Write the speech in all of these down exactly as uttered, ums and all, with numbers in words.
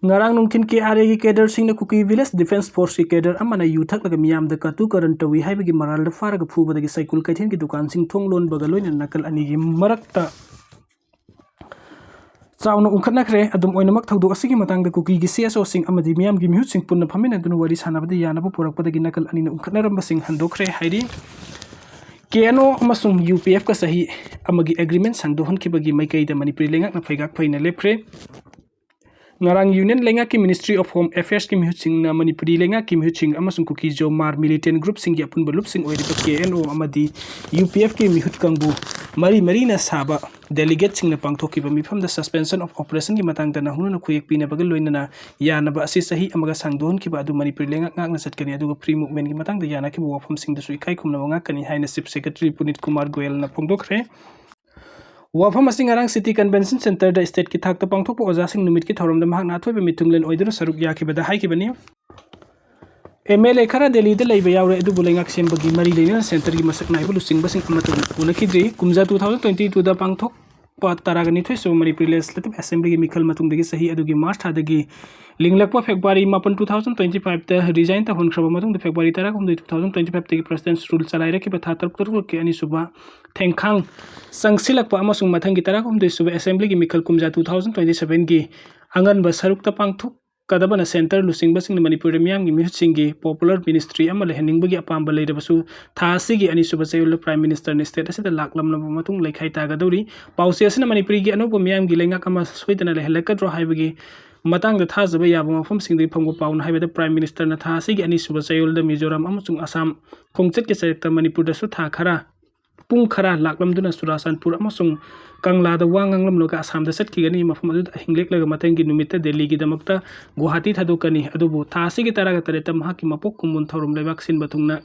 ꯉꯔꯥꯡ ꯅꯨꯡꯊꯤꯜ ꯀꯦ ꯑꯥꯔ ꯑꯦꯒꯤ ꯀꯦꯗꯔꯁꯤꯡꯅ ꯀꯨꯀꯤ ꯚꯤꯂꯦꯖ ꯗꯤꯐꯦꯟꯁ ꯐꯣꯔꯁꯀꯤ ꯀꯦꯗꯔ ꯑꯃꯅ ꯌꯨ ꯊꯛꯂꯒ ꯃꯤꯌꯥꯝꯗ ꯀꯇꯨ ꯀꯔꯟ ꯇꯧꯏ ꯍꯥꯏꯕꯒꯤ ꯃꯔꯥꯜꯗ ꯐꯥꯔꯒ ꯐꯨꯕꯗꯒꯤ ꯁꯩꯀꯨꯜ ꯀꯩꯊꯦꯜꯒꯤ ꯗꯨꯀꯥꯟꯁꯤꯡ ꯊꯣꯡ ꯂꯣꯟꯕꯒ ꯂꯣꯏꯅꯅ ꯅꯥꯀꯜ ꯑꯅꯤꯒꯤ ꯃꯔꯛꯇ ꯆꯥꯎꯅ ꯎꯪꯈꯠꯅꯈ꯭ꯔꯦ꯫ ꯑꯗꯨꯝ ꯑꯣꯏꯅꯃꯛ, ꯊꯧꯗꯣꯛ ꯑꯁꯤꯒꯤ ꯃꯇꯥꯡꯗ ꯀꯨꯀꯤꯒꯤ ꯁꯤ ꯑꯦꯁ ꯑꯣꯁꯤꯡ ꯑꯃꯗꯤ ꯃꯤꯌꯥꯝꯒꯤ ꯃꯤꯍꯨꯠꯁꯤꯡ ꯄꯨꯟꯅ ꯐꯝꯃꯤꯟꯅꯗꯨꯅ ꯋꯥꯔꯤ ꯁꯥꯟꯅꯕꯗ ꯌꯥꯅꯕ ꯄꯨꯔꯛꯄꯗꯒꯤ ꯅꯥꯀꯜ ꯑꯅꯤꯅ ꯎꯪꯈꯠꯅꯔꯝꯕꯁꯤꯡ ꯍꯟꯗꯣꯛꯈ꯭ꯔꯦ ꯍꯥꯏꯔꯤ꯫ ꯀꯦ ꯑꯦꯟ ꯑꯣ ꯑꯃꯁꯨꯡ ꯌꯨ ꯄꯤ ꯑꯦꯐꯀ ꯆꯍꯤ ꯑꯃꯒꯤ ꯑꯦꯒ꯭ꯔꯤꯃꯦꯟ ꯁꯥꯡꯗꯣꯛꯍꯟꯈꯤꯕꯒꯤ ꯃꯥꯏꯀꯩꯗ ꯃꯅꯤꯄꯨꯔꯤ ꯂꯩꯉꯥꯛꯅ ꯐꯩꯒꯥꯛ ꯐꯩꯅ ꯂꯦꯞꯈ꯭ꯔꯦ꯫ ꯉꯔꯥꯡ ꯌꯨꯅꯤꯌꯟ ꯂꯩꯉꯥꯛꯀꯤ ꯃꯤꯅꯤꯁꯇ꯭ꯔꯤ ꯑꯣꯐ ꯍꯣꯝ ꯑꯦꯐꯤꯌꯔꯁꯀꯤ ꯃꯤꯍꯨꯠꯁꯤꯡꯅ ꯃꯅꯤꯄꯨꯔꯤ ꯂꯩꯉꯥꯛꯀꯤ ꯃꯤꯍꯨꯠꯁꯤꯡ ꯑꯃꯁꯨꯡ ꯀꯨꯀꯤ ꯖꯣ ꯃꯥꯔ ꯃꯤꯂꯤꯇꯦꯟ ꯒ꯭ꯔꯨꯞꯁꯤꯡꯒꯤ ꯑꯄꯨꯟꯕ ꯂꯨꯞꯁꯤꯡ ꯑꯣꯏꯔꯤꯕ ꯀꯦ ꯑꯦꯟ ꯑꯣ ꯑꯃꯗꯤ ꯌꯨ ꯄꯤ ꯑꯦꯐꯀꯤ ꯃꯤꯍꯨꯠ ꯀꯥꯡꯕꯨ ꯃꯔꯤ ꯃꯔꯤꯅ ꯁꯥꯕ ꯗꯦꯂꯤꯒꯦꯠꯁꯤꯡꯅ ꯄꯥꯡꯊꯣꯛꯈꯤꯕ ꯃꯤꯐꯝꯗ ꯁꯁꯄꯦꯟꯁꯟ ꯑꯣꯐ ꯑꯣꯄꯔꯦꯁꯟꯒꯤ ꯃꯇꯥꯡꯗ ꯅꯧꯍꯧꯅꯅ ꯈꯨꯌꯦꯛ ꯄꯤꯅꯕꯒ ꯂꯣꯏꯅꯅ ꯌꯥꯅꯕ ꯑꯁꯤ ꯆꯍꯤ ꯑꯃꯒ ꯁꯥꯡꯗꯣꯛꯍꯟꯈꯤꯕ ꯑꯗꯨ ꯃꯅꯤꯄꯨꯔꯤ ꯂꯩꯉꯥꯛ ꯉꯥꯛꯅ ꯆꯠꯀꯅꯤ꯫ ꯑꯗꯨꯒ ꯐ꯭ꯔꯤ ꯃꯨꯚꯃꯦꯟꯒꯤ ꯃꯇꯥꯡꯗ ꯌꯥꯅꯈꯤꯕ ꯋꯥꯐꯝꯁꯤꯡꯗꯁꯨ ꯏꯀꯥꯏ ꯈꯨꯝꯅꯕ ꯉꯥꯛꯀꯅꯤ ꯍꯥꯏꯅ ꯆꯤꯐ ꯁꯦꯀ꯭ꯔꯦꯇꯔꯤ ꯄꯨꯅꯤꯠ ꯀꯨꯃꯥꯔ ꯒꯣꯌꯜꯅ ꯐꯣꯡꯗꯣꯛꯈ꯭ꯔꯦ꯫ ꯋꯥꯐꯝ ꯑꯁꯤ ꯉꯔꯥꯡ ꯁꯤꯇꯤ ꯀꯟꯚꯦꯟꯁꯟ ꯁꯦꯟꯇꯔꯗ ꯁ꯭ꯇꯦꯠꯀꯤ ꯊꯥꯛꯇ ꯄꯥꯡꯊꯣꯛꯄ ꯑꯣꯖꯥꯁꯤꯡ ꯅꯨꯃꯤꯠꯀꯤ ꯊꯧꯔꯝꯗ ꯃꯍꯥꯛꯅ ꯑꯊꯣꯏꯕ ꯃꯤꯊꯨꯡꯂꯦꯟ ꯑꯣꯏꯗꯨꯅ ꯁꯔꯨꯛ ꯌꯥꯈꯤꯕꯗ ꯍꯥꯏꯈꯤꯕꯅꯤ꯫ ꯑꯦꯝ ꯑꯦꯜ ꯑꯦ ꯈꯔ ꯗꯦꯜꯂꯤꯗ ꯂꯩꯕ ꯌꯥꯎꯔꯦ, ꯑꯗꯨꯕꯨ ꯂꯩꯉꯥꯛ ꯁꯦꯝꯕꯒꯤ ꯃꯔꯤ ꯂꯩꯅꯅ ꯁꯦꯟꯇꯔꯒꯤ ꯃꯁꯛ ꯅꯥꯏꯕ ꯂꯨꯆꯤꯡꯕꯁꯤꯡ ꯑꯃꯠꯇ ꯎꯅꯈꯤꯗ꯭ꯔꯤ꯫ ꯀꯨꯝꯖꯥ two thousand twenty twoꯗ ꯄꯥꯡꯊꯣꯛꯄ ꯇꯔꯥꯒ ꯅꯤꯊꯣꯏ ꯁꯨꯕ ꯃꯅꯤꯄꯨꯔꯤ ꯂꯦꯖꯤꯁꯂꯦꯇꯤꯚ ꯑꯦꯁꯦꯝꯕ꯭ꯂꯤꯒꯤ ꯃꯤꯈꯜ ꯃꯇꯨꯡꯗꯒꯤ ꯆꯍꯤ ꯑꯗꯨꯒꯤ ꯃꯥꯔꯆ ꯊꯥꯗꯒꯤ ꯂꯤꯡꯂꯛꯄ ꯐꯦꯕ꯭ꯔꯨꯋꯥꯔꯤ ꯃꯥꯄꯟ, two thousand twenty fiveꯇ ꯔꯤꯖꯥꯏꯟ ꯇꯧꯍꯟꯈ꯭ꯔꯕ ꯃꯇꯨꯡꯗ ꯐꯦꯕ꯭ꯔꯨꯋꯥꯔꯤ ꯇꯔꯥꯍꯨꯝꯗꯣꯏ, two thousand twenty fiveꯇꯒꯤ ꯄ꯭ꯔꯁꯤꯗꯦꯟꯁ ꯔꯨꯜ ꯆꯂꯥꯏꯔꯛꯈꯤꯕ ꯊꯥ ꯇꯔꯨꯛ ꯇꯔꯨꯛꯀꯤ ꯑꯅꯤꯁꯨꯕ ꯊꯦꯡꯈꯥꯡ ꯆꯪꯁꯤꯜꯂꯛꯄ ꯑꯃꯁꯨꯡ ꯃꯊꯪꯒꯤ ꯇꯔꯥꯍꯨꯝꯗꯣꯏ ꯁꯨꯕ ꯑꯦꯁꯦꯝꯕ꯭ꯂꯤꯒꯤ ꯃꯤꯈꯜ ꯀꯨꯝꯖꯥ two thousand twenty sevenꯒꯤ ꯑꯉꯟꯕ ꯁꯔꯨꯛꯇ ꯄꯥꯡꯊꯣꯛꯀꯗꯕꯅ ꯁꯦꯟꯇꯔ ꯂꯨꯆꯤꯡꯕꯁꯤꯡꯅ ꯃꯅꯤꯄꯨꯔꯗ ꯃꯤꯌꯥꯝꯒꯤ ꯃꯤꯍꯨꯠꯁꯤꯡꯒꯤ ꯄꯣꯄꯨꯂꯔ ꯃꯤꯅꯤꯁꯇ꯭ꯔꯤ ꯑꯃ ꯂꯩꯍꯟꯅꯤꯡꯕꯒꯤ ꯑꯄꯥꯝꯕ ꯂꯩꯔꯕꯁꯨ ꯊꯥ ꯑꯁꯤꯒꯤ ꯑꯅꯤꯁꯨꯕ ꯆꯌꯣꯜꯗ ꯄ꯭ꯔꯥꯏꯝ ꯃꯤꯅꯤꯁꯇꯔꯅ ꯁ꯭ꯇꯦꯠ ꯑꯁꯤꯗ ꯂꯥꯛꯂꯝꯂꯕ ꯃꯇꯨꯡ ꯂꯩꯈꯥꯏ ꯇꯥꯒꯗꯧꯔꯤ꯫ ꯄꯥꯎꯆꯦ ꯑꯁꯤꯅ ꯃꯅꯤꯄꯨꯔꯤꯒꯤ ꯑꯅꯧꯕ ꯃꯤꯌꯥꯝꯒꯤ ꯂꯩꯉꯥꯛ ꯑꯃ ꯁꯣꯏꯗꯅ ꯂꯩꯍꯜꯂꯛꯀꯗ꯭ꯔꯣ ꯍꯥꯏꯕꯒꯤ ꯃꯇꯥꯡꯗ ꯊꯥꯖꯕ ꯌꯥꯕ ꯃꯐꯝꯁꯤꯡꯗꯒꯤ ꯐꯪꯕ ꯄꯥꯎꯅ ꯍꯥꯏꯕꯗ ꯄ꯭ꯔꯥꯏꯝ ꯃꯤꯅꯤꯁꯇꯔꯅ ꯊꯥ ꯑꯁꯤꯒꯤ ꯑꯅꯤꯁꯨꯕ ꯆꯌꯣꯜꯗ ꯃꯤꯖꯣꯔꯥꯝ ꯑꯃꯁꯨꯡ ꯑꯁꯥꯝ ꯈꯣꯡꯆꯠꯀꯤ ꯆꯔꯛꯇ ꯃꯅꯤꯄꯨꯔꯗꯁꯨ ꯊꯥ ꯈꯔ, ꯄꯨꯡ ꯈꯔ ꯂꯥꯛꯂꯝꯗꯨꯅ ꯆꯨꯔꯥꯆꯥꯟꯄꯨꯔ ꯑꯃꯁꯨꯡ ꯀꯪꯂꯥꯗ ꯋꯥ ꯉꯥꯡꯂꯝꯂꯒ ꯑꯁꯥꯝꯗ ꯆꯠꯈꯤꯒꯅꯤ꯫ ꯃꯐꯝ ꯑꯗꯨꯗ ꯑꯍꯤꯡ ꯂꯦꯛꯂꯒ ꯃꯊꯪꯒꯤ ꯅꯨꯃꯤꯠꯇ ꯗꯦꯜꯂꯤꯒꯤꯗꯃꯛꯇ ꯒꯨꯋꯥꯍꯥꯇꯤ ꯊꯥꯗꯣꯛꯀꯅꯤ꯫ ꯑꯗꯨꯕꯨ ꯊꯥ ꯑꯁꯤꯒꯤ ꯇꯔꯥꯒ ꯇꯔꯦꯠꯇ ꯃꯍꯥꯛꯀꯤ ꯃꯄꯣꯛ ꯀꯨꯝꯑꯣꯟ ꯊꯧꯔꯝ ꯂꯩꯕꯥꯛ ꯁꯤꯟꯕ ꯊꯨꯡꯅ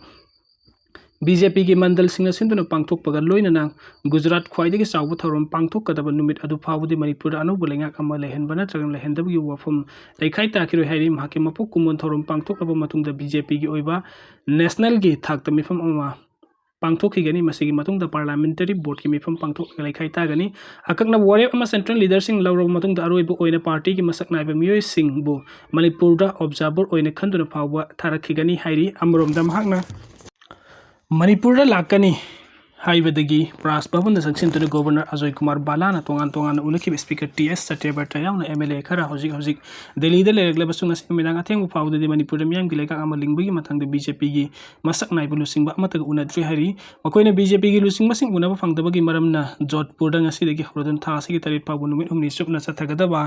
ꯕꯤ ꯖꯦ ꯄꯤꯒꯤ ꯃꯟꯗꯜꯁꯤꯡꯅ ꯁꯤꯟꯗꯨꯅ ꯄꯥꯡꯊꯣꯛꯄꯒ ꯂꯣꯏꯅꯅ ꯒꯨꯖꯔꯥꯠ ꯈ꯭ꯋꯥꯏꯗꯒꯤ ꯆꯥꯎꯕ ꯊꯧꯔꯝ ꯄꯥꯡꯊꯣꯛꯀꯗꯕ ꯅꯨꯃꯤꯠ ꯑꯗꯨ ꯐꯥꯎꯕꯗꯤ ꯃꯅꯤꯄꯨꯔꯗ ꯑꯅꯧꯕ ꯂꯩꯉꯥꯛ ꯑꯃ ꯂꯩꯍꯟꯕ ꯅꯠꯇ꯭ꯔꯒ ꯂꯩꯍꯟꯗꯕꯒꯤ ꯋꯥꯐꯝ ꯂꯩꯈꯥꯏ ꯇꯥꯈꯤꯔꯣꯏ ꯍꯥꯏꯔꯤ꯫ ꯃꯍꯥꯛꯀꯤ ꯃꯄꯣꯛ ꯀꯨꯝꯑꯣꯟ ꯊꯧꯔꯝ ꯄꯥꯡꯊꯣꯛꯂꯕ ꯃꯇꯨꯡꯗ ꯕꯤ ꯖꯦ ꯄꯤꯒꯤ ꯑꯣꯏꯕ ꯅꯦꯁꯅꯦꯜꯒꯤ ꯊꯥꯛꯇ ꯃꯤꯐꯝ ꯑꯃ ꯄꯥꯡꯊꯣꯛꯈꯤꯒꯅꯤ꯫ ꯃꯁꯤꯒꯤ ꯃꯇꯨꯡꯗ parliamentary boardꯀꯤ ꯃꯤꯐꯝ ꯄꯥꯡꯊꯣꯛꯂꯒ ꯂꯩꯈꯥꯏ ꯇꯥꯒꯅꯤ꯫ ꯑꯀꯛꯅꯕ ꯋꯥꯔꯦꯞ ꯑꯃ central leaderꯁꯤꯡ ꯂꯧꯔꯕ ꯃꯇꯨꯡꯗ ꯑꯔꯣꯏꯕ ꯑꯣꯏꯅ partyꯒꯤ ꯃꯁꯛ ꯅꯥꯏꯕ ꯃꯤꯑꯣꯏꯁꯤꯡꯕꯨ ꯃꯅꯤꯄꯨꯔꯗ observer ꯑꯣꯏꯅ ꯈꯟꯗꯨꯅ ꯐꯥꯎꯕ ꯊꯥꯔꯛꯈꯤꯒꯅꯤ ꯍꯥꯏꯔꯤ꯫ ꯑꯃꯔꯣꯝꯗ ꯃꯍꯥꯛꯅ ꯃꯅꯤꯄꯨꯔꯗ ꯂꯥꯛꯀꯅꯤ ꯍꯥꯏꯕꯗꯒꯤ ꯔꯥꯖ ꯚꯕꯟꯗ ꯆꯪꯁꯤꯟꯗꯨꯅ Governor ꯑꯖꯣꯏ ꯀꯨꯃꯥꯔ ꯕꯥꯂꯥꯅ ꯇꯣꯉꯥꯟ ꯇꯣꯉꯥꯟꯅ ꯎꯅꯈꯤꯕ Speaker ꯇꯤ ꯑꯦꯁ ꯁꯇ꯭ꯌꯕ꯭ꯔꯇ ꯌꯥꯎꯅ MLA ꯈꯔ ꯍꯧꯖꯤꯛ ꯍꯧꯖꯤꯛ ꯗꯦꯜꯂꯤꯗ ꯂꯩꯔꯛꯂꯕꯁꯨ ꯉꯁꯤ ꯅꯨꯃꯤꯗꯥꯡ ꯑꯊꯦꯡꯕ ꯐꯥꯎꯕꯗꯗꯤ ꯃꯅꯤꯄꯨꯔꯗ ꯃꯤꯌꯥꯝꯒꯤ ꯂꯩꯉꯥꯛ ꯑꯃ ꯂꯤꯡꯕꯒꯤ ꯃꯇꯥꯡꯗ BJPꯒꯤ ꯃꯁꯛ ꯅꯥꯏꯕ ꯂꯨꯆꯤꯡꯕ ꯑꯃꯠꯇꯒ ꯎꯅꯗ꯭ꯔꯤ ꯍꯥꯏꯔꯤ꯫ ꯃꯈꯣꯏꯅ BJPꯒꯤ ꯂꯨꯆꯤꯡꯕꯁꯤꯡ ꯎꯅꯕ ꯐꯪꯗꯕꯒꯤ ꯃꯔꯝꯅ ꯖꯣꯙꯄꯨꯔꯗ ꯉꯁꯤꯗꯒꯤ ꯍꯧꯔꯗꯨꯅ ꯊꯥ ꯑꯁꯤꯒꯤ ꯇꯔꯦꯠ ꯐꯥꯎꯕ ꯅꯨꯃꯤꯠ ꯍꯨꯝꯅꯤ ꯆꯨꯞꯅ ꯆꯠꯊꯒꯗꯕ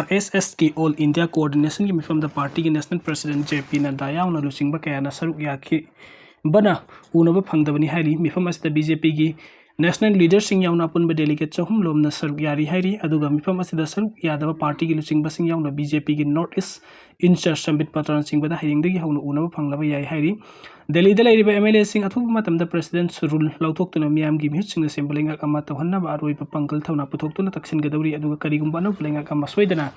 RSSꯀꯤ All India Coordinationꯒꯤ ꯃꯤꯐꯝꯗ partyꯒꯤ national president J P Nadda ꯌꯥꯎꯅ ꯂꯨꯆꯤꯡꯕ ꯀꯌꯥꯅ ꯁꯔꯨꯛ ꯌꯥꯈꯤꯕꯅ ꯎꯅꯕ ꯐꯪꯗꯕꯅꯤ ꯍꯥꯏꯔꯤ꯫ ꯃꯤꯐꯝ ꯑꯁꯤꯗ BJPꯒꯤ national leaderꯁꯤꯡ ꯌꯥꯎꯅ ꯑꯄꯨꯟꯕ delegate ꯆꯍꯨꯝ ꯂꯣꯝꯅ ꯁꯔꯨꯛ ꯌꯥꯔꯤ ꯍꯥꯏꯔꯤ꯫ ꯑꯗꯨꯒ ꯃꯤꯐꯝ ꯑꯁꯤꯗ ꯁꯔꯨꯛ ꯌꯥꯗꯕ partyꯒꯤ ꯂꯨꯆꯤꯡꯕꯁꯤꯡ ꯌꯥꯎꯅ BJPꯒꯤ North East in-charge ꯁꯝꯕꯤꯠ ꯄꯇ꯭ꯔꯅꯆꯤꯡꯕꯗ ꯍꯌꯦꯡꯗꯒꯤ ꯍꯧꯅ ꯎꯅꯕ ꯐꯪꯂꯕ ꯌꯥꯏ ꯍꯥꯏꯔꯤ꯫ ꯗꯦꯜꯂꯤꯗ ꯂꯩꯔꯤꯕ MLAꯁꯤꯡ ꯑꯊꯨꯕ ꯃꯇꯝꯗ president's rule ꯂꯧꯊꯣꯛꯇꯨꯅ ꯃꯤꯌꯥꯝꯒꯤ ꯃꯤꯍꯨꯠꯁꯤꯡꯅ ꯁꯦꯝꯕ ꯂꯩꯉꯥꯛ ꯑꯃ ꯇꯧꯍꯟꯅꯕ ꯑꯔꯣꯏꯕ ꯄꯥꯡꯒꯜ ꯊꯧꯅꯥ ꯄꯨꯊꯣꯛꯇꯨꯅ ꯇꯛꯁꯤꯟꯒꯗꯧꯔꯤ꯫ ꯑꯗꯨꯒ ꯀꯔꯤꯒꯨꯝꯕ ꯑꯅꯧꯕ ꯂꯩꯉꯥꯛ ꯑꯃ ꯁꯣꯏꯗꯅ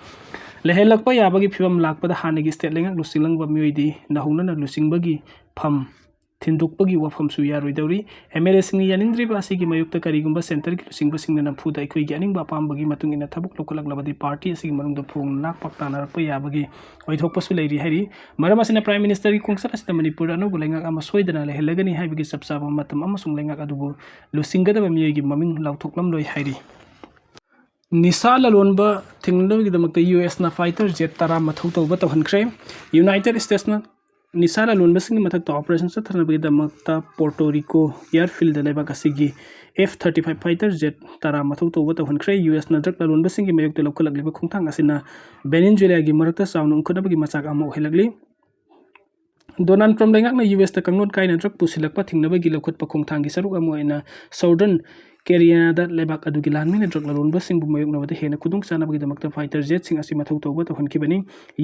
ꯂꯩꯍꯜꯂꯛꯄ ꯌꯥꯕꯒꯤ ꯐꯤꯕꯝ ꯂꯥꯛꯄꯗ ꯍꯥꯟꯅꯒꯤ state ꯂꯩꯉꯥꯛ ꯂꯨꯆꯤꯡꯂꯝꯕ ꯃꯤꯑꯣꯏꯗꯤ ꯅꯧꯍꯧꯅꯅ ꯂꯨꯆꯤꯡꯕꯒꯤ ꯐꯝ ꯊꯤꯟꯗꯣꯛꯄꯒꯤ ꯋꯥꯐꯝꯁꯨ ꯌꯥꯔꯣꯏꯗꯧꯔꯤ꯫ MLAꯁꯤꯡꯅ ꯌꯥꯅꯤꯡꯗ꯭ꯔꯤꯕ ꯑꯁꯤꯒꯤ ꯃꯥꯌꯣꯛꯇ ꯀꯔꯤꯒꯨꯝꯕ centreꯒꯤ ꯂꯨꯆꯤꯡꯕꯁꯤꯡꯅ ꯅꯝꯐꯨꯗ ꯑꯩꯈꯣꯏꯒꯤ ꯑꯅꯤꯡꯕ ꯑꯄꯥꯝꯕꯒꯤ ꯃꯇꯨꯡ ꯏꯟꯅ ꯊꯕꯛ ꯂꯧꯈꯠꯂꯛꯂꯕꯗꯤ party ꯑꯁꯤꯒꯤ ꯃꯅꯨꯡꯗ ꯐꯣꯡ ꯅꯥꯛ ꯄꯥꯛ ꯇꯥꯅꯔꯛꯄ ꯌꯥꯕꯒꯤ ꯑꯣꯏꯊꯣꯛꯄꯁꯨ ꯂꯩꯔꯤ ꯍꯥꯏꯔꯤ꯫ ꯃꯔꯝ ꯑꯁꯤꯅ Prime Ministerꯒꯤ ꯈꯣꯡꯆꯠ ꯑꯁꯤꯗ ꯃꯅꯤꯄꯨꯔꯗ ꯑꯅꯧꯕ ꯂꯩꯉꯥꯛ ꯑꯃ ꯁꯣꯏꯗꯅ ꯂꯩꯍꯜꯂꯒꯅꯤ ꯍꯥꯏꯕꯒꯤ ꯆꯞ ꯆꯥꯕ ꯃꯇꯝ ꯑꯃꯁꯨꯡ ꯂꯩꯉꯥꯛ ꯑꯗꯨꯕꯨ ꯂꯨꯆꯤꯡꯒꯗꯕ ꯃꯤꯑꯣꯏꯒꯤ ꯃꯃꯤꯡ ꯂꯥꯎꯊꯣꯛꯂꯝꯂꯣꯏ ꯍꯥꯏꯔꯤ꯫ ꯅꯤꯁꯥ ꯂꯂꯣꯟꯕ ꯊꯤꯡꯅꯕꯒꯤꯗꯃꯛꯇ USꯅ fighter jet ꯇꯔꯥ ꯃꯊꯧ ꯇꯧꯕ ꯇꯧꯍꯟꯈ꯭ꯔꯦ꯫ United Statesꯅ ꯅꯤꯁꯥ ꯂꯂꯣꯟꯕꯁꯤꯡꯒꯤ ꯃꯊꯛꯇ operation ꯆꯠꯊꯅꯕꯒꯤꯗꯃꯛꯇ Puerto Rico airfieldꯗ ꯂꯩꯕꯥꯛ ꯑꯁꯤꯒꯤ F thirty five fighter jet ꯇꯔꯥ ꯃꯊꯧ ꯇꯧꯕ ꯇꯧꯍꯟꯈ꯭ꯔꯦ꯫ USꯅ drug ꯂꯂꯣꯟꯕꯁꯤꯡꯒꯤ ꯃꯥꯌꯣꯛꯇ ꯂꯧꯈꯠꯂꯛꯂꯤꯕ ꯈꯣꯡꯊꯥꯡ ꯑꯁꯤꯅ Venezuelaꯒꯤ ꯃꯔꯛꯇ ꯆꯥꯎꯅ ꯎꯪꯈꯠꯅꯕꯒꯤ ꯃꯆꯥꯛ ꯑꯃ ꯑꯣꯏꯍꯜꯂꯛꯂꯤ꯫ Donald Trump ꯂꯩꯉꯥꯛꯅ USꯇ ꯀꯥꯡꯂꯣꯟ ꯀꯥꯏꯅ drug ꯄꯨꯁꯤꯜꯂꯛꯄ ꯊꯤꯡꯅꯕꯒꯤ ꯂꯧꯈꯠꯄ ꯈꯣꯡꯊꯥꯡꯒꯤ ꯁꯔꯨꯛ ꯑꯃ ꯑꯣꯏꯅ Southern Carolinaꯗ ꯂꯩꯕꯥꯛ ꯑꯗꯨꯒꯤ ꯂꯥꯟꯃꯤꯅ drug ꯂꯂꯣꯟꯕꯁꯤꯡꯕꯨ ꯃꯥꯌꯣꯛꯅꯕꯗ ꯍꯦꯟꯅ ꯈꯨꯗꯣꯡꯆꯥꯅꯕꯒꯤꯗꯃꯛꯇ fighter jetꯁꯤꯡ ꯑꯁꯤ ꯃꯊꯧ ꯇꯧꯕ ꯇꯧꯍꯟꯈꯤꯕꯅꯤ꯫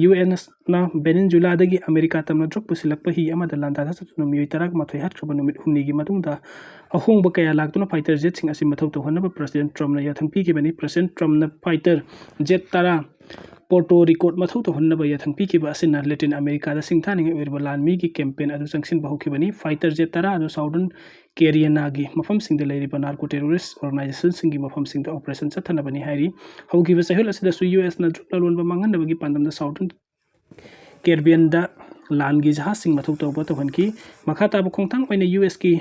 USꯅ Venezuelaꯗꯒꯤ America ꯇꯝꯅ drug ꯄꯨꯁꯤꯜꯂꯛꯄ ꯍꯤ ꯑꯃꯗ ꯂꯥꯟꯗꯥꯗ ꯆꯠꯇꯨꯅ ꯃꯤꯑꯣꯏ ꯇꯔꯥꯃꯥꯊꯣꯏ ꯍꯥꯠꯈ꯭ꯔꯕ ꯅꯨꯃꯤꯠ ꯍꯨꯝꯅꯤꯒꯤ ꯃꯇꯨꯡꯗ ꯑꯍꯣꯡꯕ ꯀꯌꯥ ꯂꯥꯛꯇꯨꯅ fighter jetꯁꯤꯡ ꯑꯁꯤ ꯃꯊꯧ ꯇꯧꯍꯟꯅꯕ President Trumpꯅ ꯌꯥꯊꯪ ꯄꯤꯈꯤꯕꯅꯤ꯫ President Trumpꯅ fighter jet ꯇꯔꯥ ꯄꯣꯔꯇꯣ ꯔꯤꯀꯣꯠ ꯃꯊꯧ ꯇꯧꯍꯟꯅꯕ ꯌꯥꯊꯪ ꯄꯤꯈꯤꯕ ꯑꯁꯤꯅ ꯂꯦꯇꯤꯟ ꯑꯃꯦꯔꯤꯀꯥꯗ ꯁꯤꯡꯊꯥꯅꯤꯡꯉꯥꯏ ꯑꯣꯏꯔꯤꯕ ꯂꯥꯟꯃꯤꯒꯤ ꯀꯦꯝꯄꯦꯟ ꯑꯗꯨ ꯆꯪꯁꯤꯟꯕ ꯍꯧꯈꯤꯕꯅꯤ꯫ ꯐꯥꯏꯇꯔ ꯖꯦꯠ ꯇꯔꯥ ꯑꯗꯨ ꯁꯥꯎꯗꯔꯟ ꯀꯦꯔꯤꯌꯥꯅꯥꯒꯤ ꯃꯐꯝꯁꯤꯡꯗ ꯂꯩꯔꯤꯕ ꯅꯥꯔꯀꯣ ꯇꯦꯔꯣꯔꯤꯁ ꯑꯣꯔꯒꯅꯥꯏꯖꯦꯁꯟꯁꯤꯡꯒꯤ ꯃꯐꯝꯁꯤꯡꯗ ꯑꯣꯄꯔꯦꯁꯟ ꯆꯠꯊꯅꯕꯅꯤ ꯍꯥꯏꯔꯤ꯫ ꯍꯧꯈꯤꯕ ꯆꯌꯣꯜ ꯑꯁꯤꯗꯁꯨ ꯌꯨ ꯑꯦꯁꯅ ꯗ꯭ꯔꯒ ꯂꯂꯣꯟꯕ ꯃꯥꯡꯍꯟꯅꯕꯒꯤ ꯄꯥꯟꯗꯝꯗ ꯁꯥꯎꯗꯔꯟ ꯀꯦꯔꯤꯕꯤꯌꯟꯗ ꯂꯥꯟꯒꯤ ꯖꯍꯥꯖꯁꯤꯡ ꯃꯊꯧ ꯇꯧꯕ ꯇꯧꯍꯟꯈꯤ꯫ ꯃꯈꯥ ꯇꯥꯕ ꯈꯣꯡꯊꯥꯡ ꯑꯣꯏꯅ ꯌꯨ ꯑꯦꯁꯀꯤ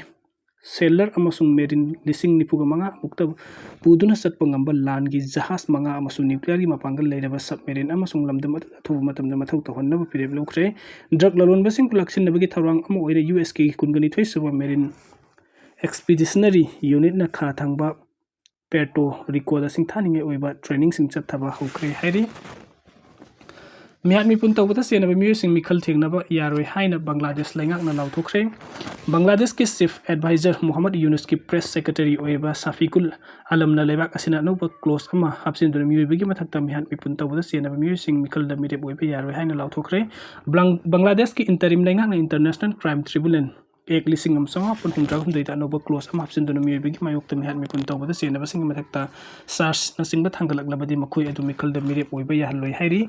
ꯁꯦꯂꯔ ꯑꯃꯁꯨꯡ ꯃꯦꯔꯤꯟ ꯂꯤꯁꯤꯡ ꯅꯤꯐꯨꯒ ꯃꯉꯥ ꯃꯨꯛꯇ ꯄꯨꯗꯨꯅ ꯆꯠꯄ ꯉꯝꯕ ꯂꯥꯟꯒꯤ ꯖꯍꯥꯖ ꯃꯉꯥ ꯑꯃꯁꯨꯡ ꯅ꯭ꯌꯨꯀ꯭ꯂꯤꯌꯔꯒꯤ ꯃꯄꯥꯡꯒꯜ ꯂꯩꯔꯕ ꯁꯕꯃꯦꯔꯤꯟ ꯑꯃꯁꯨꯡ ꯂꯝꯗꯝ ꯑꯗꯨꯗ ꯑꯊꯨꯕ ꯃꯇꯝꯗ ꯃꯊꯧ ꯇꯧꯍꯟꯅꯕ ꯐꯤꯔꯦꯞ ꯂꯧꯈ꯭ꯔꯦ꯫ ꯗ꯭ꯔꯒ ꯂꯂꯣꯟꯕꯁꯤꯡꯕꯨ ꯂꯥꯛꯁꯤꯟꯅꯕꯒꯤ ꯊꯧꯔꯥꯡ ꯑꯃ ꯑꯣꯏꯅ ꯌꯨ ꯑꯦꯁꯀꯤ ꯀꯨꯟꯒ ꯅꯤꯊꯣꯏ ꯁꯨꯕ ꯃꯦꯔꯤꯟ ꯑꯦꯛꯁꯄꯤꯗꯤꯁꯅꯔꯤ ꯌꯨꯅꯤꯠꯅ ꯈꯥ ꯊꯪꯕ ꯄꯦꯔꯇꯣ ꯔꯤꯀꯣꯗ ꯁꯤꯡꯊꯥꯅꯤꯡꯉꯥꯏ ꯑꯣꯏꯕ ꯇ꯭ꯔꯦꯅꯤꯡꯁꯤꯡ ꯆꯠꯊꯕ ꯍꯧꯈ꯭ꯔꯦ ꯍꯥꯏꯔꯤ꯫ ꯃꯤꯍꯥꯠ ꯃꯤꯄꯨꯟ ꯇꯧꯕꯗ ꯆꯦꯟꯅꯕ ꯃꯤꯑꯣꯏꯁꯤꯡ ꯃꯤꯈꯜ ꯊꯦꯡꯅꯕ ꯌꯥꯔꯣꯏ ꯍꯥꯏꯅ ꯕꯪꯒ꯭ꯂꯥꯗꯦꯁ ꯂꯩꯉꯥꯛꯅ ꯂꯥꯎꯊꯣꯛꯈ꯭ꯔꯦ꯫ ꯕꯪꯒ꯭ꯂꯥꯗꯦꯁꯀꯤ ꯆꯤꯐ ꯑꯦꯗꯚꯥꯏꯖꯔ ꯃꯨꯍꯝꯃꯗ ꯌꯨꯅꯨꯁꯀꯤ ꯄ꯭ꯔꯦꯁ ꯁꯦꯀ꯭ꯔꯦꯇꯔꯤ ꯑꯣꯏꯔꯤꯕ ꯁꯥꯐꯤꯀꯨꯜ ꯑꯂꯝꯅ ꯂꯩꯕꯥꯛ ꯑꯁꯤꯅ ꯑꯅꯧꯕ ꯀ꯭ꯂꯣꯖ ꯑꯃ ꯍꯥꯞꯆꯤꯟꯗꯨꯅ ꯃꯤꯑꯣꯏꯕꯒꯤ ꯃꯊꯛꯇ ꯃꯤꯍꯥꯠ ꯃꯤꯄꯨꯟ ꯇꯧꯕꯗ ꯆꯦꯟꯅꯕ ꯃꯤꯑꯣꯏꯁꯤꯡ ꯃꯤꯈꯜꯗ ꯃꯤꯔꯦꯞ ꯑꯣꯏꯕ ꯌꯥꯔꯣꯏ ꯍꯥꯏꯅ ꯂꯥꯎꯊꯣꯛꯈ꯭ꯔꯦ꯫ ꯕꯪ-, ꯕꯪꯒ꯭ꯂꯥꯗꯦꯁꯀꯤ ꯏꯟꯇꯔꯤꯝ ꯂꯩꯉꯥꯛꯅ ꯏꯟꯇꯔꯅꯦꯁꯅꯦꯜ ꯀ꯭ꯔꯥꯏꯝ ꯇ꯭ꯔꯤꯕꯨꯅꯦꯜ ꯑꯦꯛ ꯂꯤꯁꯤꯡ ꯑꯃ ꯆꯃꯥꯄꯟ ꯍꯨꯝꯗ꯭ꯔꯥ ꯍꯨꯝꯗꯣꯏꯗ ꯑꯅꯧꯕ ꯀ꯭ꯂꯣꯖ ꯑꯃ ꯍꯥꯞꯆꯤꯟꯗꯨꯅ ꯃꯤꯑꯣꯏꯕꯒꯤ ꯃꯥꯌꯣꯛꯇ ꯃꯤꯍꯥꯠ ꯃꯤꯄꯨꯟ ꯇꯧꯕꯗ ꯆꯦꯟꯅꯕꯁꯤꯡꯒꯤ ꯃꯊꯛꯇ ꯆꯥꯔꯖꯅꯆꯤꯡꯕ ꯊꯥꯡꯒꯠꯂꯛꯂꯕꯗꯤ ꯃꯈꯣꯏ ꯑꯗꯨ ꯃꯤꯈꯜꯗ ꯃꯤꯔꯦꯞ ꯑꯣꯏꯕ ꯌꯥꯍꯜꯂꯣꯏ ꯍꯥꯏꯔꯤ꯫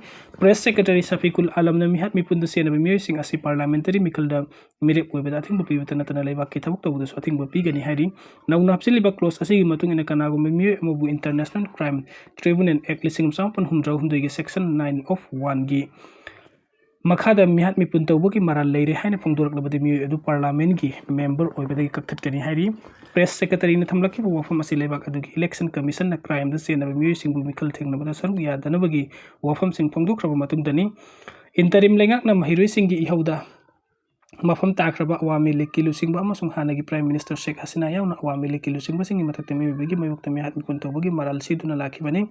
ꯄ꯭ꯔꯦꯁ ꯁꯦꯀ꯭ꯔꯦꯇꯔꯤ ꯁꯐꯤꯀꯨꯜ ꯑꯂꯝꯅ ꯃꯤꯍꯥꯠ ꯃꯤꯄꯨꯟꯗ ꯆꯦꯟꯅꯕ ꯃꯤꯑꯣꯏꯁꯤꯡ ꯑꯁꯤ ꯄꯥꯔꯂꯥꯃꯦꯟꯇꯔꯤ ꯃꯤꯈꯜꯗ ꯃꯤꯔꯦꯞ ꯑꯣꯏꯕꯗ ꯑꯊꯤꯡꯕ ꯄꯤꯕꯇ ꯅꯠꯇꯅ ꯂꯩꯕꯥꯛꯀꯤ ꯊꯕꯛ ꯇꯧꯕꯗꯁꯨ ꯑꯊꯤꯡꯕ ꯄꯤꯒꯅꯤ ꯍꯥꯏꯔꯤ꯫ ꯅꯧꯅ ꯍꯥꯞꯆꯤꯜꯂꯤꯕ ꯀ꯭ꯂꯣꯖ ꯑꯁꯤꯒꯤ ꯃꯇꯨꯡ ꯏꯟꯅ ꯀꯅꯥꯒꯨꯝꯕ ꯃꯤꯑꯣꯏ ꯑꯃꯕꯨ ꯏꯟꯇꯔꯅꯦꯁꯅꯦꯜ ꯀ꯭ꯔꯥꯏꯝ ꯇ꯭ꯔꯤꯕꯨꯅꯦꯜ ꯑꯦꯛ ꯂꯤꯁꯤꯡ ꯑꯃ ꯆꯃꯥꯄꯟ ꯍꯨꯝꯗ꯭ꯔꯥ ꯍꯨꯝꯗꯣꯏꯒꯤ section nine of one ꯒꯤ ꯃꯈꯥꯗ ꯃꯤꯍꯥꯠ ꯃꯤꯄꯨꯟ ꯇꯧꯕꯒꯤ ꯃꯔꯥꯜ ꯂꯩꯔꯦ ꯍꯥꯏꯅ ꯐꯣꯡꯗꯣꯔꯛꯂꯕꯗꯤ ꯃꯤꯑꯣꯏ ꯑꯗꯨ ꯄꯥꯔꯂꯥꯃꯦꯟꯒꯤ ꯃꯦꯝꯕꯔ ꯑꯣꯏꯕꯗꯒꯤ ꯀꯛꯊꯠꯀꯅꯤ ꯍꯥꯏꯔꯤ꯫ ꯄ꯭ꯔꯦꯁ ꯁꯦꯀ꯭ꯔꯦꯇꯔꯤꯅ ꯊꯝꯂꯛꯈꯤꯕ ꯋꯥꯐꯝ ꯑꯁꯤ ꯂꯩꯕꯥꯛ ꯑꯗꯨꯒꯤ ꯏꯂꯦꯛꯁꯟ ꯀꯃꯤꯁꯟꯅ ꯀ꯭ꯔꯥꯏꯝꯗ ꯆꯦꯟꯅꯕ ꯃꯤꯑꯣꯏꯁꯤꯡꯕꯨ ꯃꯤꯈꯜ ꯊꯦꯡꯅꯕꯗ ꯁꯔꯨꯛ ꯌꯥꯗꯅꯕꯒꯤ ꯋꯥꯐꯝꯁꯤꯡ ꯐꯣꯡꯗꯣꯛꯈ꯭ꯔꯕ ꯃꯇꯨꯡꯗꯅꯤ꯫ ꯏꯟꯇꯔꯤꯝ ꯂꯩꯉꯥꯛꯅ ꯃꯍꯩꯔꯣꯏꯁꯤꯡꯒꯤ ꯏꯍꯧꯗ ꯃꯐꯝ ꯇꯥꯈ꯭ꯔꯕ ꯑꯋꯥꯃꯤ ꯂꯤꯒꯀꯤ ꯂꯨꯆꯤꯡꯕ ꯑꯃꯁꯨꯡ ꯍꯥꯟꯅꯒꯤ ꯄ꯭ꯔꯥꯏꯝ ꯃꯤꯅꯤꯁꯇꯔ ꯁꯦꯈ ꯍꯁꯤꯅꯥ ꯌꯥꯎꯅ ꯑꯋꯥꯃꯤ ꯂꯤꯒꯀꯤ ꯂꯨꯆꯤꯡꯕꯁꯤꯡꯒꯤ ꯃꯊꯛꯇ ꯃꯤꯑꯣꯏꯕꯒꯤ ꯃꯥꯌꯣꯛꯇ ꯃꯤꯍꯥꯠ ꯃꯤꯄꯨꯟ ꯇꯧꯕꯒꯤ ꯃꯔꯥꯜ ꯁꯤꯗꯨꯅ ꯂꯥꯛꯈꯤꯕꯅꯤ꯫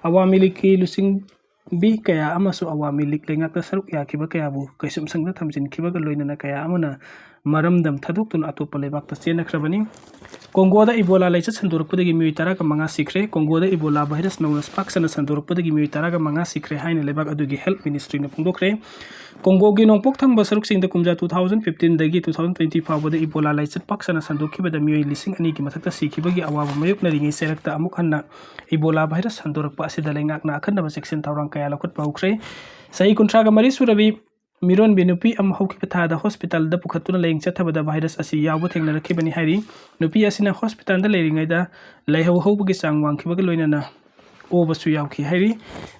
ꯑꯋꯥꯃꯤ ꯂꯤꯒꯀꯤ ꯂꯨꯆꯤꯡꯕꯤ ꯀꯌꯥ ꯑꯃꯁꯨ ꯑꯋꯥꯃꯤ ꯂꯤꯒ ꯂꯩꯉꯥꯛꯇ ꯁꯔꯨꯛ ꯌꯥꯈꯤꯕ ꯀꯌꯥꯕꯨ ꯀꯩꯁꯨꯝꯁꯪꯗ ꯊꯝꯖꯤꯟꯈꯤꯕꯒ ꯂꯣꯏꯅꯅ ꯀꯌꯥ ꯑꯃꯅ ꯃꯔꯝꯗꯝ ꯊꯥꯗꯣꯛꯇꯨꯅ ꯑꯇꯣꯞꯄ ꯂꯩꯕꯥꯛꯇ ꯆꯦꯟꯅꯈ꯭ꯔꯕꯅꯤ꯫ ꯀꯣꯡꯒꯣꯗ ꯏꯕꯣꯂꯥ ꯂꯥꯏꯆꯠ ꯁꯟꯗꯣꯔꯛꯄꯗꯒꯤ ꯃꯤꯑꯣꯏ ꯇꯔꯥꯒ ꯃꯉꯥ ꯁꯤꯈ꯭ꯔꯦ꯫ ꯀꯣꯡꯒꯣꯗ ꯏꯕꯣꯂꯥ ꯚꯥꯏꯔꯁ ꯅꯧꯅ ꯄꯥꯛ ꯁꯟꯅ ꯁꯟꯗꯣꯔꯛꯄꯗꯒꯤ ꯃꯤꯑꯣꯏ ꯇꯔꯥꯒ ꯃꯉꯥ ꯁꯤꯈ꯭ꯔꯦ ꯍꯥꯏꯅ ꯂꯩꯕꯥꯛ ꯑꯗꯨꯒꯤ ꯍꯦꯜꯊ ꯃꯤꯅꯤꯁꯇ꯭ꯔꯤꯅ ꯐꯣꯡꯗꯣꯛꯈ꯭ꯔꯦ꯫ ꯀꯣꯡꯒꯣꯒꯤ ꯅꯣꯡꯄꯣꯛ ꯊꯪꯕ ꯁꯔꯨꯛꯁꯤꯡꯗ ꯀꯨꯝꯖꯥ two thousand fifteen ꯗꯒꯤ two thousand twenty ꯐꯥꯎꯕꯗ ꯏꯕꯣꯂꯥ ꯂꯥꯏꯆꯠ ꯄꯥꯛ ꯁꯟꯅ ꯁꯟꯗꯣꯛꯈꯤꯕꯗ ꯃꯤꯑꯣꯏ ꯂꯤꯁꯤꯡ ꯑꯅꯤꯒꯤ ꯃꯊꯛꯇ ꯁꯤꯈꯤꯕꯒꯤ ꯑꯋꯥꯕ ꯃꯥꯌꯣꯛꯅꯔꯤꯉꯩ ꯆꯩꯔꯛꯇ ꯑꯃꯨꯛ ꯍꯟꯅ ꯏꯕꯣꯂꯥ ꯚꯥꯏꯔꯁ ꯁꯟꯗꯣꯔꯛꯄ ꯑꯁꯤꯗ ꯂꯩꯉꯥꯛꯅ ꯑꯀꯟꯅꯕ ꯆꯦꯛꯁꯤꯟ ꯊꯧꯔꯥꯡ ꯀꯌꯥ ꯂꯧꯈꯠꯄ ꯍꯧꯈ꯭ꯔꯦ꯫ ꯆꯍꯤ ꯀꯨꯟꯊ꯭ꯔꯥꯒ ꯃꯔꯤ ꯁꯨꯔꯕꯤ ꯃꯤꯔꯣꯟꯕꯤ ꯅꯨꯄꯤ ꯑꯃ ꯍꯧꯈꯤꯕ ꯊꯥꯗ ꯍꯣꯁꯄꯤꯇꯥꯜꯗ ꯄꯨꯈꯠꯇꯨꯅ ꯂꯥꯌꯦꯡ ꯆꯠꯊꯕꯗ ꯚꯥꯏꯔꯁ ꯑꯁꯤ ꯌꯥꯎꯕ ꯊꯦꯡꯅꯔꯛꯈꯤꯕꯅꯤ ꯍꯥꯏꯔꯤ꯫ ꯅꯨꯄꯤ ꯑꯁꯤꯅ ꯍꯣꯁꯄꯤꯇꯥꯜꯗ ꯂꯩꯔꯤꯉꯩꯗ ꯂꯥꯏꯍꯧ ꯍꯧꯕꯒꯤ ꯆꯥꯡ ꯋꯥꯡꯈꯤꯕꯒ ꯂꯣꯏꯅꯅ ꯑꯣꯕꯁꯨ ꯌꯥꯎꯈꯤ ꯍꯥꯏꯔꯤ꯫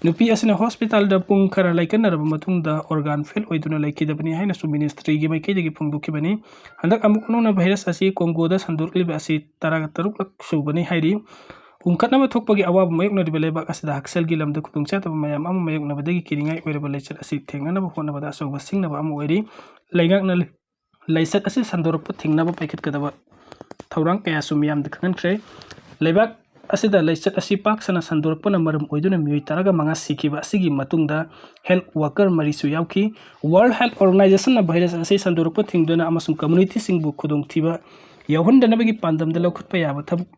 ꯅꯨꯄꯤ ꯑꯁꯤꯅ ꯍꯣꯁꯄꯤꯇꯥꯜꯗ ꯄꯨꯡ ꯈꯔ ꯂꯩꯀꯠꯅꯔꯕ ꯃꯇꯨꯡꯗ ꯑꯣꯔꯒꯥꯟ ꯐꯦꯜ ꯑꯣꯏꯗꯨꯅ ꯂꯩꯈꯤꯗꯕꯅꯤ ꯍꯥꯏꯅꯁꯨ ꯃꯤꯅꯤꯁꯇ꯭ꯔꯤꯒꯤ ꯃꯥꯏꯀꯩꯗꯒꯤ ꯐꯣꯡꯗꯣꯛꯈꯤꯕꯅꯤ꯫ ꯍꯟꯗꯛ ꯑꯃꯨꯛ ꯑꯅꯧꯅ ꯚꯥꯏꯔꯁ ꯑꯁꯤ ꯀꯣꯡꯒꯣꯗ ꯁꯟꯗꯣꯔꯛꯂꯤꯕ ꯑꯁꯤ ꯇꯔꯥꯇꯔꯨꯛꯂꯛ ꯁꯨꯕꯅꯤ ꯍꯥꯏꯔꯤ꯫ ꯄꯨꯝꯈꯠꯅꯕ ꯊꯣꯛꯄꯒꯤ ꯑꯋꯥꯕ ꯃꯥꯌꯣꯛꯅꯔꯤꯕ ꯂꯩꯕꯥꯛ ꯑꯁꯤꯗ ꯍꯛꯁꯦꯜꯒꯤ ꯂꯝꯗ ꯈꯨꯗꯣꯡꯆꯥꯗꯕ ꯃꯌꯥꯝ ꯑꯃ ꯃꯥꯌꯣꯛꯅꯕꯗꯒꯤ ꯀꯤꯅꯤꯡꯉꯥꯏ ꯑꯣꯏꯔꯕ ꯂꯥꯏꯆꯠ ꯑꯁꯤ ꯊꯦꯡꯅꯅꯕ ꯍꯣꯠꯅꯕꯗ ꯑꯆꯧꯕ ꯁꯤꯡꯅꯕ ꯑꯃ ꯑꯣꯏꯔꯤ꯫ ꯂꯩꯉꯥꯛꯅ ꯂꯥꯏꯆꯠ ꯑꯁꯤ ꯁꯟꯗꯣꯔꯛꯄ ꯊꯤꯡꯅꯕ ꯄꯥꯏꯈꯠꯀꯗꯕ ꯊꯧꯔꯥꯡ ꯀꯌꯥꯁꯨ ꯃꯤꯌꯥꯝꯗ ꯈꯪꯍꯟꯈ꯭ꯔꯦ꯫ ꯂꯩꯕꯥꯛ ꯑꯁꯤꯗ ꯂꯥꯏꯆꯠ ꯑꯁꯤ ꯄꯥꯛ ꯁꯟꯅ ꯁꯟꯗꯣꯔꯛꯄꯅ ꯃꯔꯝ ꯑꯣꯏꯗꯨꯅ ꯃꯤꯑꯣꯏ ꯇꯔꯥꯒ ꯃꯉꯥ ꯁꯤꯈꯤꯕ ꯑꯁꯤꯒꯤ ꯃꯇꯨꯡꯗ ꯍꯦꯜꯊ ꯋꯥꯔꯀꯔ ꯃꯔꯤꯁꯨ ꯌꯥꯎꯈꯤ꯫ ꯋꯥꯔꯜꯗ ꯍꯦꯜꯊ ꯑꯣꯔꯒꯅꯥꯏꯖꯦꯁꯟꯅ ꯚꯥꯏꯔꯁ ꯑꯁꯤ ꯁꯟꯗꯣꯔꯛꯄ ꯊꯤꯡꯗꯨꯅ ꯑꯃꯁꯨꯡ ꯀꯝꯃ꯭ꯌꯨꯅꯤꯇꯤꯁꯤꯡꯕꯨ ꯈꯨꯗꯣꯡꯊꯤꯕ ꯌꯥꯎꯍꯟꯗꯅꯕꯒꯤ ꯄꯥꯟꯗꯝꯗ ꯂꯧꯈꯠꯄ ꯌꯥꯕ ꯊꯕꯛ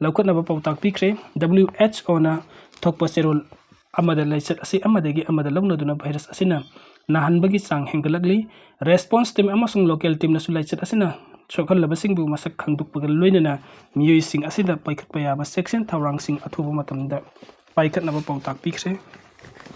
ꯂꯧꯈꯠꯅꯕ ꯄꯥꯎꯇꯥꯛ ꯄꯤꯈ꯭ꯔꯦ꯫ WHO ꯅ ꯊꯣꯛꯄ ꯆꯦꯔꯣꯜ ꯑꯃꯗ ꯂꯥꯏꯆꯠ ꯑꯁꯤ ꯑꯃꯗꯒꯤ ꯑꯃꯗ ꯂꯧꯅꯗꯨꯅ ꯚꯥꯏꯔꯁ ꯑꯁꯤꯅ ꯅꯥꯍꯟꯕꯒꯤ ꯆꯥꯡ ꯍꯦꯟꯒꯠꯂꯛꯂꯤ꯫ ꯔꯦꯁꯄꯣꯟꯁ ꯇꯤꯝ ꯑꯃꯁꯨꯡ ꯂꯣꯀꯦꯜ ꯇꯤꯝꯅꯁꯨ ꯂꯥꯏꯆꯠ ꯑꯁꯤꯅ ꯁꯣꯛꯍꯜꯂꯕꯁꯤꯡꯕꯨ ꯃꯁꯛ ꯈꯪꯗꯣꯛꯄꯒ ꯂꯣꯏꯅꯅ ꯃꯤꯑꯣꯏꯁꯤꯡ ꯑꯁꯤꯗ ꯄꯥꯏꯈꯠꯄ ꯌꯥꯕ ꯆꯦꯛꯁꯤꯟ ꯊꯧꯔꯥꯡꯁꯤꯡ ꯑꯊꯨꯕ ꯃꯇꯝꯗ ꯄꯥꯏꯈꯠꯅꯕ ꯄꯥꯎꯇꯥꯛ ꯄꯤꯈ꯭ꯔꯦ꯫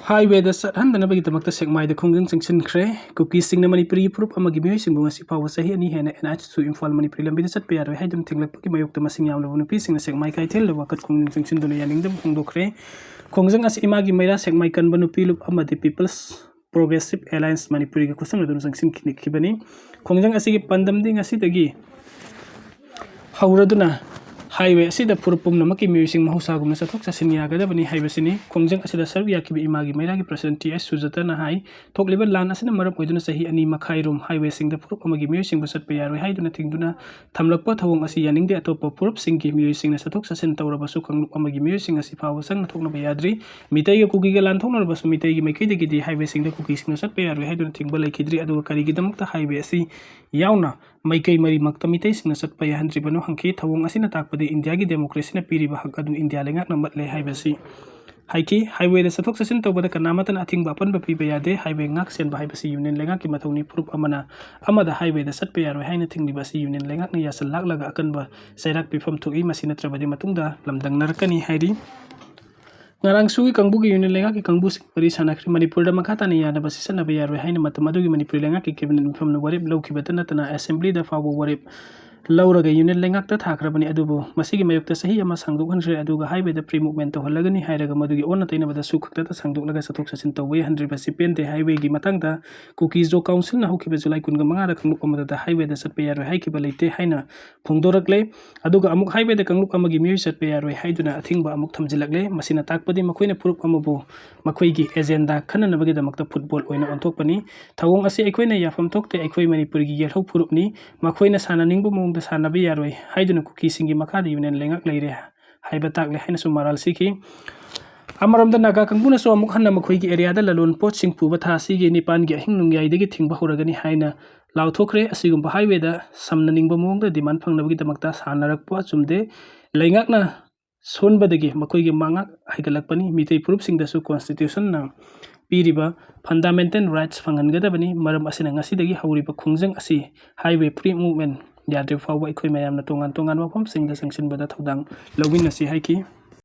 ꯍꯥꯏꯋꯦꯗ ꯆꯠꯍꯟꯗꯅꯕꯒꯤꯗꯃꯛꯇ ꯁꯦꯛꯃꯥꯏꯗ ꯈꯣꯡꯖꯪ ꯆꯪꯁꯤꯟꯈ꯭ꯔꯦ꯫ ꯀꯨꯀꯤꯁꯤꯡꯅ ꯃꯅꯤꯄꯨꯔꯤꯒꯤ ꯐꯨꯔꯨꯞ ꯑꯃꯒꯤ ꯃꯤꯑꯣꯏꯁꯤꯡꯕꯨ ꯉꯁꯤ ꯐꯥꯎꯕ ꯆꯍꯤ ꯑꯅꯤ ꯍꯦꯟꯅ NH two ꯏꯝꯐꯥꯜ ꯃꯅꯤꯄꯨꯔꯤ ꯂꯝꯕꯤꯗ ꯆꯠꯄ ꯌꯥꯔꯣꯏ ꯍꯥꯏꯗꯨꯅ ꯊꯤꯡꯂꯛꯄꯒꯤ ꯃꯥꯌꯣꯛꯇ ꯃꯁꯤꯡ ꯌꯥꯝꯂꯕ ꯅꯨꯄꯤꯁꯤꯡꯅ ꯁꯦꯛꯃꯥꯏ ꯀꯩꯊꯦꯜꯗ ꯋꯥꯀꯠ ꯈꯣꯡꯖꯪ ꯆꯪꯁꯤꯟꯗꯨꯅ ꯌꯥꯅꯤꯡꯗꯕ ꯐꯣꯡꯗꯣꯛꯈ꯭ꯔꯦ꯫ ꯈꯣꯡꯖꯪ ꯑꯁꯤ ꯏꯃꯥꯒꯤ ꯃꯩꯔꯥ ꯁꯦꯛꯃꯥꯏ ꯀꯟꯕ ꯅꯨꯄꯤ ꯂꯨꯞ ꯑꯃꯗꯤ ꯄꯤꯄꯜꯁ ꯄ꯭ꯔꯣꯒ꯭ꯔꯦꯁꯤꯞ ꯑꯦꯂꯥꯌꯟꯁ ꯃꯅꯤꯄꯨꯔꯤꯒ ꯈꯨꯠꯁꯝꯅꯗꯨꯅ ꯆꯪꯁꯤꯟꯈꯤꯕꯅꯤ꯫ ꯈꯣꯡꯖꯪ ꯑꯁꯤꯒꯤ ꯄꯥꯟꯗꯝꯗꯤ ꯉꯁꯤꯗꯒꯤ ꯍꯧꯔꯗꯨꯅ Highway ꯑꯁꯤꯗ ꯐꯨꯔꯨꯞ ꯄꯨꯝꯅꯃꯛꯀꯤ ꯃꯤꯑꯣꯏꯁꯤꯡ ꯃꯍꯧꯁꯥꯒꯨꯝꯅ ꯆꯠꯊꯣꯛ ꯆꯠꯁꯤꯟ ꯌꯥꯒꯗꯕꯅꯤ ꯍꯥꯏꯕꯁꯤꯅꯤ꯫ ꯈꯣꯡꯖꯪ ꯑꯁꯤꯗ ꯁꯔꯨꯛ ꯌꯥꯈꯤꯕ ꯏꯃꯥꯒꯤ ꯃꯩꯔꯥꯒꯤ president ꯇꯤ ꯑꯦꯁ ꯁꯨꯖꯥꯇꯥꯅ ꯍꯥꯏ, ꯊꯣꯛꯂꯤꯕ ꯂꯥꯟ ꯑꯁꯤꯅ ꯃꯔꯝ ꯑꯣꯏꯗꯨꯅ ꯆꯍꯤ ꯑꯅꯤ ꯃꯈꯥꯏꯔꯣꯝ highwayꯁꯤꯡꯗ ꯐꯨꯔꯨꯞ ꯑꯃꯒꯤ ꯃꯤꯑꯣꯏꯁꯤꯡꯕꯨ ꯆꯠꯄ ꯌꯥꯔꯣꯏ ꯍꯥꯏꯗꯨꯅ ꯊꯤꯡꯗꯨꯅ ꯊꯝꯂꯛꯄ ꯊꯧꯑꯣꯡ ꯑꯁꯤ ꯌꯥꯅꯤꯡꯗꯦ꯫ ꯑꯇꯣꯞꯄ ꯐꯨꯔꯨꯞꯁꯤꯡꯒꯤ ꯃꯤꯑꯣꯏꯁꯤꯡꯅ ꯆꯠꯊꯣꯛ ꯆꯠꯁꯤꯟ ꯇꯧꯔꯕꯁꯨ ꯀꯥꯡꯂꯨꯞ ꯑꯃꯒꯤ ꯃꯤꯑꯣꯏꯁꯤꯡ ꯑꯁꯤ ꯐꯥꯎꯕ ꯆꯪꯅ ꯊꯣꯛꯅꯕ ꯌꯥꯗ꯭ꯔꯤ꯫ ꯃꯤꯇꯩꯒ ꯀꯨꯀꯤꯒ ꯂꯥꯟꯊꯣꯛꯅꯔꯕꯁꯨ ꯃꯤꯇꯩꯒꯤ ꯃꯥꯏꯀꯩꯗꯒꯤꯗꯤ highwayꯁꯤꯡꯗ ꯀꯨꯀꯤꯁꯤꯡꯅ ꯆꯠꯄ ꯌꯥꯔꯣꯏ ꯍꯥꯏꯗꯨꯅ ꯊꯤꯡꯕ ꯂꯩꯈꯤꯗ꯭ꯔꯤ꯫ ꯑꯗꯨꯒ ꯀꯔꯤꯒꯤꯗꯃꯛꯇ highway ꯑꯁꯤ ꯌꯥꯎꯅ ꯃꯥꯏꯀꯩ ꯃꯔꯤꯃꯛꯇ ꯃꯤꯇꯩꯁꯤꯡꯅ ꯆꯠꯄ ꯌꯥꯍꯟꯗ꯭ꯔꯤꯕꯅꯣ ꯍꯪꯈꯤ꯫ ꯊꯧꯑꯣꯡ ꯑꯁꯤꯅ ꯇꯥꯛꯄꯗꯤ ꯏꯟꯗꯤꯌꯥꯒꯤ democracyꯅ ꯄꯤꯔꯤꯕ ꯍꯛ ꯑꯗꯨ ꯏꯟꯗꯤꯌꯥ ꯂꯩꯉꯥꯛꯅ ꯃꯠꯂꯦ ꯍꯥꯏꯕꯁꯤ ꯍꯥꯏꯈꯤ꯫ Highwayꯗ ꯆꯠꯊꯣꯛ ꯆꯠꯁꯤꯟ ꯇꯧꯕꯗ ꯀꯅꯥꯃꯠꯇꯅ ꯑꯊꯤꯡꯕ ꯑꯄꯟꯕ ꯄꯤꯕ ꯌꯥꯗꯦ꯫ Highway ꯉꯥꯛ ꯁꯦꯟꯕ ꯍꯥꯏꯕꯁꯤ union ꯂꯩꯉꯥꯛꯀꯤ ꯃꯊꯧꯅꯤ꯫ ꯐꯨꯔꯨꯞ ꯑꯃꯅ ꯑꯃꯗ highwayꯗ ꯆꯠꯄ ꯌꯥꯔꯣꯏ ꯍꯥꯏꯅ ꯊꯤꯡꯂꯤꯕ ꯑꯁꯤ union ꯂꯩꯉꯥꯛꯅ ꯌꯥꯁꯜ ꯂꯥꯛꯂꯒ ꯑꯀꯟꯕ ꯆꯩꯔꯥꯛ ꯄꯤꯐꯝ ꯊꯣꯛꯏ꯫ ꯃꯁꯤ ꯅꯠꯇ꯭ꯔꯕꯗꯤ ꯃꯇꯨꯡꯗ ꯂꯝꯗꯪꯅꯔꯛꯀꯅꯤ ꯍꯥꯏꯔꯤ꯫ ꯉꯔꯥꯡꯁꯨ ꯀꯥꯡꯕꯨꯒꯤ union ꯂꯩꯉꯥꯛꯀꯤ ꯀꯥꯡꯕꯨꯁꯤꯡ ꯋꯥꯔꯤ ꯁꯥꯟꯅꯈ꯭ꯔꯦ꯫ ꯃꯅꯤꯄꯨꯔꯗ ꯃꯈꯥ ꯇꯥꯅ ꯌꯥꯗꯕ ꯁꯤꯖꯤꯟꯅꯕ ꯌꯥꯔꯣꯏ ꯍꯥꯏꯅ ꯃꯇꯝ ꯑꯗꯨꯒꯤ ꯃꯅꯤꯄꯨꯔ ꯂꯩꯉꯥꯛꯀꯤ cabinet ꯃꯤꯐꯝꯅ ꯋꯥꯔꯦꯞ ꯂꯧꯈꯤꯕꯇ ꯅꯠꯇꯅ assemblyꯗ ꯐꯥꯎꯕ ꯋꯥꯔꯦꯞ ꯂꯧꯔꯒ union ꯂꯩꯉꯥꯛꯇ ꯊꯥꯈ꯭ꯔꯕꯅꯤ꯫ ꯑꯗꯨꯕꯨ ꯃꯁꯤꯒꯤ ꯃꯥꯌꯣꯛꯇ ꯆꯍꯤ ꯑꯃ ꯁꯥꯡꯗꯣꯛꯍꯟꯈ꯭ꯔꯦ꯫ ꯑꯗꯨꯒ highwayꯗ free movement ꯇꯧꯍꯜꯂꯒꯅꯤ ꯍꯥꯏꯔꯒ ꯃꯗꯨꯒꯤ ꯑꯣꯟꯅ ꯇꯩꯅꯕꯗ ꯁꯨ ꯈꯛꯇꯗ ꯁꯥꯡꯗꯣꯛꯂꯒ ꯆꯠꯊꯣꯛ ꯆꯠꯁꯤꯟ ꯇꯧꯕ ꯌꯥꯍꯟꯗ꯭ꯔꯤꯕꯁꯤ ꯄꯦꯟꯗꯦ꯫ Highwayꯒꯤ ꯃꯇꯥꯡꯗ Kuki-Zo Councilꯅ ꯍꯧꯈꯤꯕ July ꯀꯨꯟꯒ ꯃꯉꯥꯗ ꯀꯥꯡꯂꯨꯞ ꯑꯃꯗꯇ highwayꯗ ꯆꯠꯄ ꯌꯥꯔꯣꯏ ꯍꯥꯏꯈꯤꯕ ꯂꯩꯇꯦ ꯍꯥꯏꯅ ꯐꯣꯡꯗꯣꯔꯛꯂꯦ꯫ ꯑꯗꯨꯒ ꯑꯃꯨꯛ highwayꯗ ꯀꯥꯡꯂꯨꯞ ꯑꯃꯒꯤ ꯃꯤꯑꯣꯏ ꯆꯠꯄ ꯌꯥꯔꯣꯏ ꯍꯥꯏꯗꯨꯅ ꯑꯊꯤꯡꯕ ꯑꯃꯨꯛ ꯊꯝꯖꯤꯜꯂꯛꯂꯦ꯫ ꯃꯁꯤꯅ ꯇꯥꯛꯄꯗꯤ ꯃꯈꯣꯏꯅ ꯐꯨꯔꯨꯞ ꯑꯃꯕꯨ ꯃꯈꯣꯏꯒꯤ agenda ꯈꯟꯅꯅꯕꯒꯤꯗꯃꯛꯇ football ꯑꯣꯏꯅ ꯑꯣꯟꯊꯣꯛꯄꯅꯤ꯫ ꯊꯧꯑꯣꯡ ꯑꯁꯤ ꯑꯩꯈꯣꯏꯅ ꯌꯥꯐꯝ ꯊꯣꯛꯇꯦ꯫ ꯑꯩꯈꯣꯏ ꯃꯅꯤꯄꯨꯔꯒꯤ ꯌꯦꯜꯍꯧ ꯐꯨꯔꯨꯞꯅꯤ꯫ ꯃꯈꯣꯏꯅ ꯁꯥꯟꯅꯅꯤꯡꯕ ꯃꯑꯣꯡꯗ ꯁꯥꯟꯅꯕ ꯌꯥꯔꯣꯏ ꯍꯥꯏꯗꯨꯅ ꯀꯨꯀꯤꯁꯤꯡꯒꯤ ꯃꯈꯥꯗ union ꯂꯩꯉꯥꯛ ꯂꯩꯔꯦ ꯍꯥꯏꯕ ꯇꯥꯛꯂꯦ ꯍꯥꯏꯅꯁꯨ ꯃꯔꯥꯜ ꯁꯤꯈꯤ꯫ ꯑꯃꯔꯣꯝꯗ ꯅꯥꯒꯥ ꯀꯥꯡꯕꯨꯅꯁꯨ ꯑꯃꯨꯛ ꯍꯟꯅ ꯃꯈꯣꯏꯒꯤ areaꯗ ꯂꯂꯣꯟ ꯄꯣꯠꯁꯤꯡ ꯄꯨꯕ ꯊꯥ ꯑꯁꯤꯒꯤ ꯅꯤꯄꯥꯟꯒꯤ ꯑꯍꯤꯡ ꯅꯣꯡꯌꯥꯏꯗꯒꯤ ꯊꯤꯡꯕ ꯍꯧꯔꯒꯅꯤ ꯍꯥꯏꯅ ꯂꯥꯎꯊꯣꯛꯈ꯭ꯔꯦ꯫ ꯑꯁꯤꯒꯨꯝꯕ highwayꯗ ꯁꯝꯅꯅꯤꯡꯕ ꯃꯑꯣꯡꯗ demand ꯐꯪꯅꯕꯒꯤꯗꯃꯛꯇ ꯁꯥꯟꯅꯔꯛꯄ ꯆꯨꯝꯗꯦ꯫ ꯂꯩꯉꯥꯛꯅ ꯁꯣꯟꯕꯗꯒꯤ ꯃꯈꯣꯏꯒꯤ ꯃꯉꯥꯛ ꯍꯥꯏꯒꯠꯂꯛꯄꯅꯤ꯫ ꯃꯤꯇꯩ ꯐꯨꯔꯨꯞꯁꯤꯡꯗꯁꯨ constitutionꯅ ꯄꯤꯔꯤꯕ fundamental rights ꯐꯪꯍꯟꯒꯗꯕꯅꯤ꯫ ꯃꯔꯝ ꯑꯁꯤꯅ ꯉꯁꯤꯗꯒꯤ ꯍꯧꯔꯤꯕ ꯈꯣꯡꯖꯪ ꯑꯁꯤ highway free movement ꯌꯥꯗ꯭ꯔꯤꯕ ꯐꯥꯎꯕ ꯑꯩꯈꯣꯏ ꯃꯌꯥꯝꯅ ꯇꯣꯉꯥꯟ ꯇꯣꯉꯥꯟꯕ ꯃꯐꯝꯁꯤꯡꯗ ꯆꯪꯁꯤꯟꯕꯗ ꯊꯧꯗꯥꯡ ꯂꯧꯃꯤꯟꯅꯁꯤ ꯍꯥꯏꯈꯤ꯫